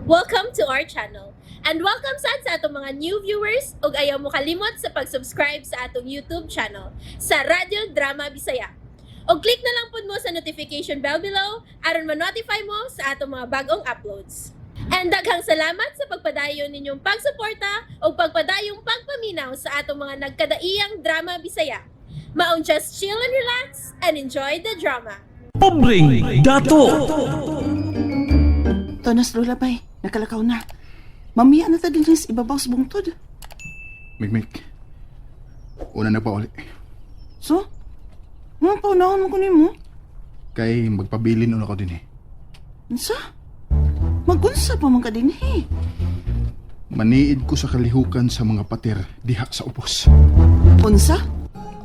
Welcome to our channel. And welcome sad sa atong mga new viewers ug ayaw mo kalimot sa pag-subscribe sa atong YouTube channel sa Radyo Drama Bisaya. Og click na lang pud mo sa notification bell below aron ma-notify mo sa atong mga bagong uploads. And daghang salamat sa pagpadayon ninyong pagsuporta ug pagpadayong pagpaminaw sa atong mga nagkadaiyang drama Bisaya. Maong just chill and relax and enjoy the drama. Pobreng Dato. Tonas Lola bay, nakalakaw na. Mamiya na ta din sa ibabaw sa bungtod. Mikmik, una na pa uli. So, nga paunahon mo ko nimo? Kay magpabilin una ko din eh. Unsa? Magunsa pa man ka din eh. Maniid ko sa kalihukan sa mga pater diha sa ubos. Unsa?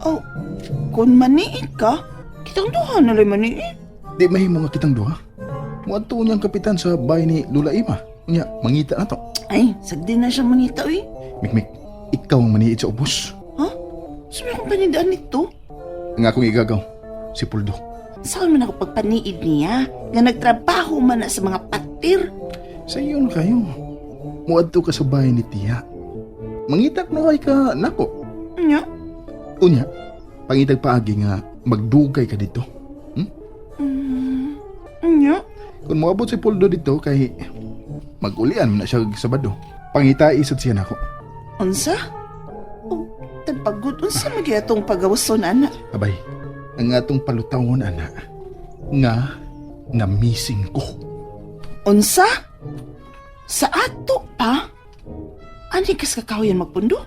Oh, kung maniit ka, kitang duha na lang maniit. Di mahimo nga kitang duha. Muadto niyang kapitan sa bahay ni Lula Ima. Unya, mangita na to. Ay, sagdi na siya manita uy. Mikmik, ikaw ang maniid sa ubos. Ha? Sabi akong panindaan nito. Ang akong igagaw, si Puldo. Saan man ako pagpaniid niya nga nagtrabaho man na sa mga patir? Sa iyo na kayo. Muadto ka sa bahay ni Tiya. Mangita no kay ka nako. Nya? Unya, pangitag paagi nga magdugay ka dito. Nya? Kung moabot si Puldo dito kay magulian man na siya og Sabado. Pangita isod siya nako. Unsa? Oh, tagpagod. Unsa magyatong pagawason, ana? Abay, ang atong palutawon ana nga na missing ko. Unsa? Sa ato pa? Ani kas kakahuyan magpundo?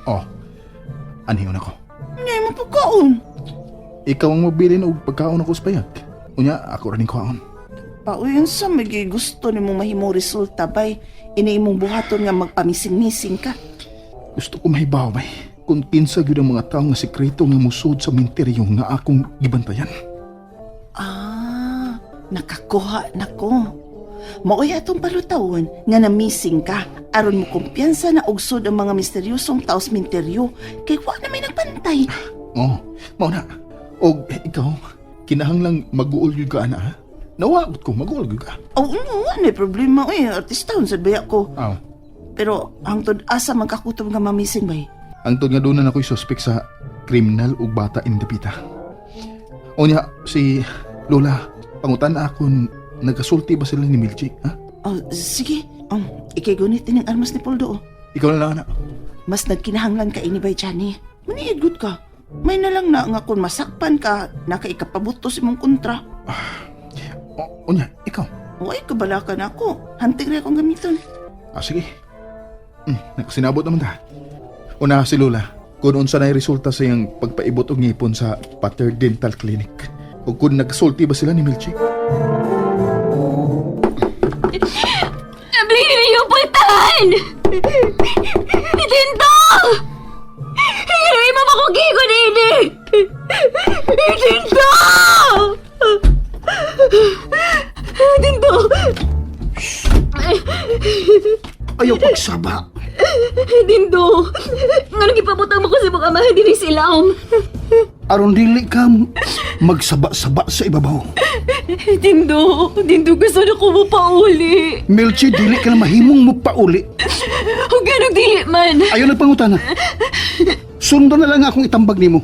Oh, anhiyon ako. Ngay mo pagkaon. Ikaw ang mabilin og pagkaon ako sa payag. Unya, ako ra ning kuhaon. Pauy, unsa magay gusto nimo mahimo resulta bay? Ini imong buhaton nga magpamising-mising ka. Gusto ko mahibaw bay kung kinsa gyud ang mga tawo nga sekreto nga musod sa minteryo nga akong gibantayan. Ah, nakakuha nako. Maoy atong palutawon nga na-missing ka aron mo kumpiyansa na ugsod ang mga misteryosong taos minteryo kay wa na may nagpantay. Oh, mao na. Og ikaw, kinahanglang mag-uol gyud ka ana. Ha? Nawagot ko, mag-uol gyud ka. Oh, ano, ano problema oy, artista sad baya ko. Aw. Pero hangtod asa magkakutob nga mamising bay. Ang tod nga doon na ako'y suspect sa kriminal ug bata in dapita. Unya, si Lola, pangutan akon nagasulti ba sila ni Milchi, ha? Oh, sige. Ikay gunit din ang armas ni Poldo. Oh. Ikaw na lang, anak. Mas nagkinahanglan ka ini bay Johnny. Maniid gud ka. May na lang na nga kung masakpan ka, nakaikapabuto sa imong kontra. O, unya, ikaw. O ay, kabala ka na ako. Hanting rin akong gamiton. Ah, sige. Nakasinabot naman ta. Una si Lola, kung unsa na resulta sa iyang pagpaibot og ngipon sa Pater Dental Clinic. O kung nagsulti ba sila ni Milchi? Abli ninyo pultahan! Dinto! Hindi mo makugigon ini! Dinto! Dinto! Ayaw pagsaba. Dindo! Nga gipabutang mo ko sa mga amahan din silaom. Aron dili ka magsaba-saba sa ibabaw. Dindo! Dindo, gusto na ko mo pauli. Melchi, dili ka na mahimong mo pauli. Huwag ganong dili man. Ayaw na pangutana. Sundan na lang akong itambag nimo.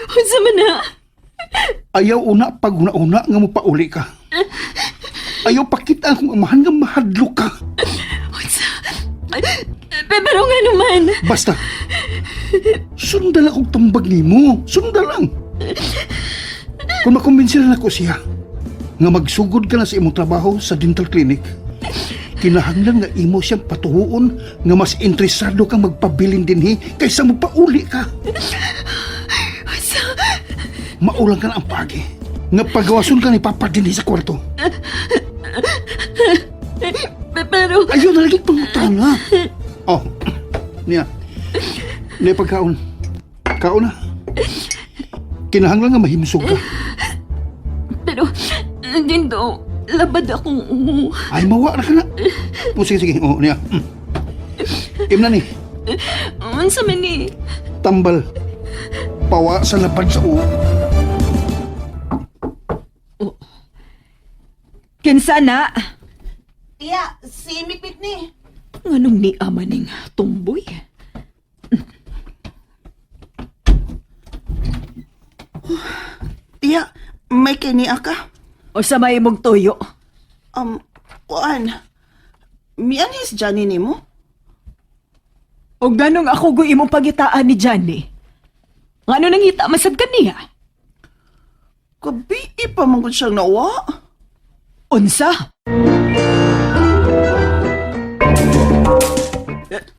Unsa man na? Ayaw una pag una-una nga mo pauli ka. Ayaw pakita akong amahan nga mahadlok ka. Unsa? Pero nga naman. Basta, sundan lang akong tambag nimo. Sundan lang. Kung makumbinsi na ako siya, nga magsugod ka na sa imong trabaho sa dental clinic, kinahanglan nga imo siyang patuhuon nga mas interesado kang magpabilin dinhi kaysa magpauli ka. Unsa? Maulang ka na ang pagi. Nga pagawason ka ni Papa dinhi sa kwarto. Pero... Ayun na lagi pangutana. Oh, niya. Niya pagkaon. Kaon na. Kinahanglan nga mahimsog ka. Pero, Dindo, labad akong umu. Ay, mawa na ka na. Oh, sige, sige. Oh, niya. Im na ni. Unsa man ni? Tambal. Pawa sa labad sa ulo. Kinsa na? Tiya, si Mikmik ni. Nganong ni ama ning tumboy? Tiya, may kiniya ka? O sa may mong tuyo? Kuan. Mianhis Johnny nimo? O ganong ako go imong pagitaan ni Johnny? Ngano nangita man sad kaniya? Gabi pa man gud siyang nawa. Unsa?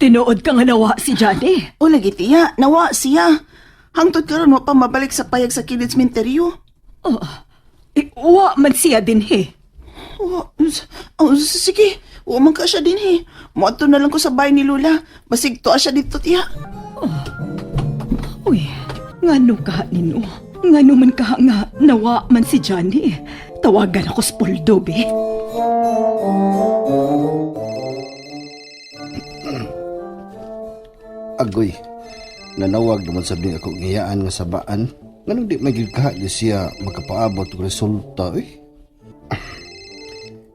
Tinuod ka nga nawa si Johnny. O lagi tiya, nawa siya. Hangtod karon wa pa mabalik sa payag sa kilid sementeryo. Oh, uwa man siya din he. Oh, oh, sige, wa man ka siya din he. Moadto na lang ko sa bahay ni Lula. Basig tuwa siya dito tiya. Uy, ngano ka nino? Ngano man ka nga nawa man si Johnny? Tawagan ako sa Poldo, be. Agoy, nanawag naman sabi ako ngayaan nga sabaan. Nganong di may gid di siya makapaabot og resulta eh.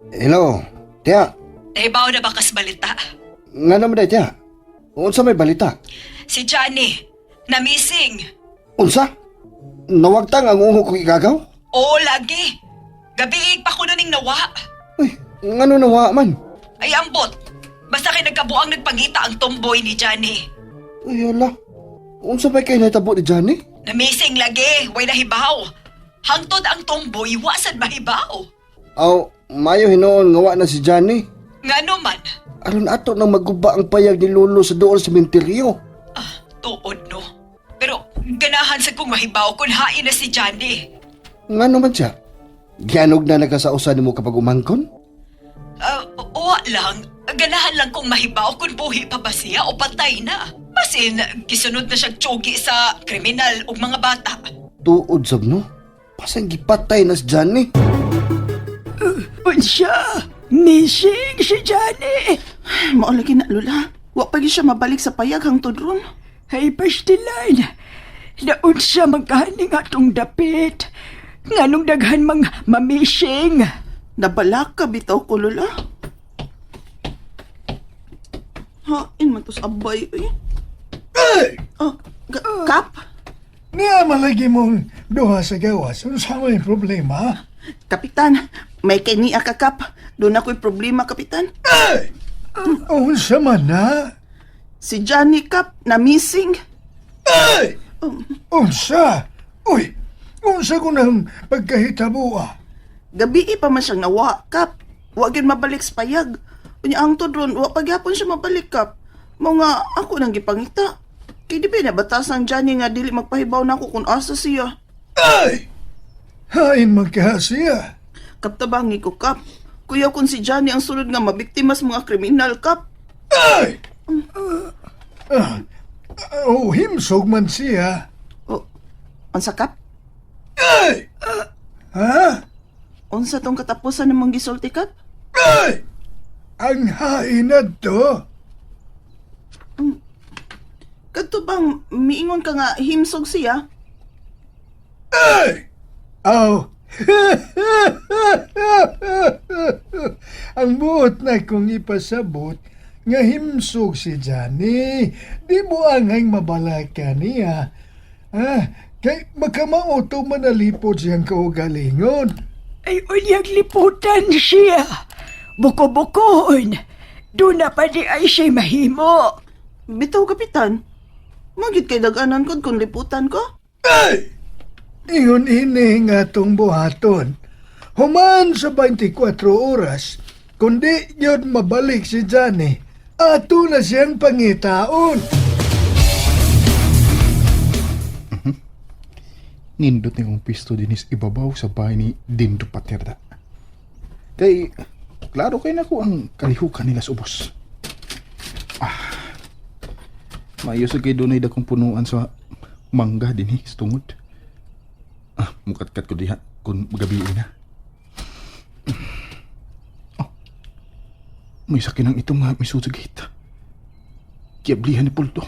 Hello, tiya. Nahibaw na ba kas balita? Nga naman day, tiya. Unsa may balita? Si Johnny, na-missing. Unsa? Nawagtang ang ungo kong igagaw? Oo, lagi. Gabi pa ko ning nawa. Uy, ngano nawa man? Ay, ambot. Basta kay nagkabuang nagpangita ang tomboy ni Johnny. Uy, hala. Unsa may kay nahitabo ni Johnny? Na-missing lagi, way nahibaw. Hangtod ang tomboy, wasad mahibaw. Aw, mayo hinuon nga wa na si Johnny. Ngano man? Aron ato nang maguba ang payag ni Lolo sa dool sa sementeryo. Ah, tuod no. Pero ganahan sa kong mahibaw kung hain na si Johnny. Ngano man siya? Gianog na nagkasausa nimo kapag umangkon? Ah, uwa lang. Ganahan lang kong mahibaw kung buhi pa ba siya o patay na. Basin, gisunod na siyang tsugi sa kriminal ug mga bata. Tuod sab no? Pasang gipatay na si Johnny. Unsya! Missing si Johnny! Mao lagi na Lula. Wa pa gyud siya mabalik sa payag hangtod ron. Hey, Pastilan! Naunsa magkahaning atong dapit. Nganong daghan mang mamissing. Nabalaka bitaw ko Lula. Hain man tos abay eh. Oh, Kap? Niya malagi mong duha sa gawas. Ano sa may problema? Kapitan, may kiniya ka Kap. Doon ako'y problema, Kapitan. Unsa man na? Si Johnny Kap na missing. Ay! Unsa? Uy, unsa ko nang pagkahitabua? Gabi pa man siyang nawa, Kap. Wa gyud mabalik sa payag. Unya ang ron, wa pagyapon siya mabalik, Kap. Mao nga ako nang gipangita. Kay di ba nabatas ang Johnny nga dili magpahibaw na ako kung asa siya. Ay! Hain magkahasiya. Kap tabangi ko, Kap. Kuya kung si Johnny ang sulod nga mabiktima sa mga kriminal, Kap. Ay! Ah, oh, himsog man siya. O, unsa Kap? Ay! Ha? Unsa tong katapusan ng mong gisulti, Kap? Ay! Ang hain na to. Kadto bang miingon ka nga himsog siya? Ay! Aw! Ang buot na kong ipasabot nga himsog si Johnny. Di mo anghang mabalaka niya. Ah, kay makamauto manalipod siyang kaugalingon. Ay, unyag liputan siya. Buko-bukoon. Doon na pa di ay siya mahimo. Bitaw, Kapitan. Magit kay daganan kod kung liputan ko. Ay! Ingon ini nga tong buhaton. Human sa 24 oras, kundi yun mabalik si Johnny, ato na siyang pangitaon. Nindot ni akong pisto dinis ibabaw sa bahay ni Dindo Paterda. Kay, klaro kay nako ang kalihukan nila sa ubos. Ah, maayo sa kay dunay dakong punuan sa mangga dinhi sa tungod. Ah, mukatkat ko diha kung magabi na. Oh, may sakinang itong nga misud sa gate. Kiablihan ni Pulto.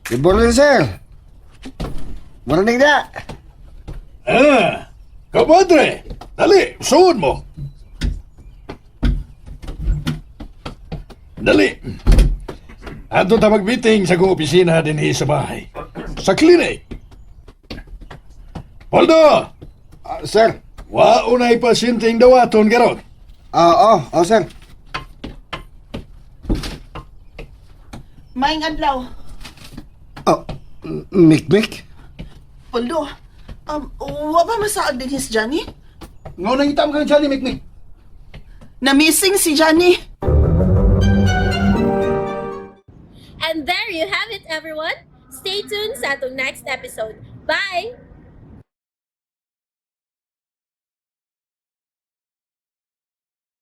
Good morning, sir. Morning na. Ah, compadre, dali, suod mo. Dali. Adto ta mag-meeting sa kong opisina dinhi sa bahay. Sa clinic. Poldo, Ah, sir. wa unay pasyenteng dawaton karon. Ah, oh, oh, sir. Maing adlaw. Oh, Mikmik? Poldo, wa ba masaag din si Johnny? Nga nang itam kang Johnny, Mikmik. Na-missing si Johnny. And there you have it, everyone. Stay tuned sa atong next episode. Bye!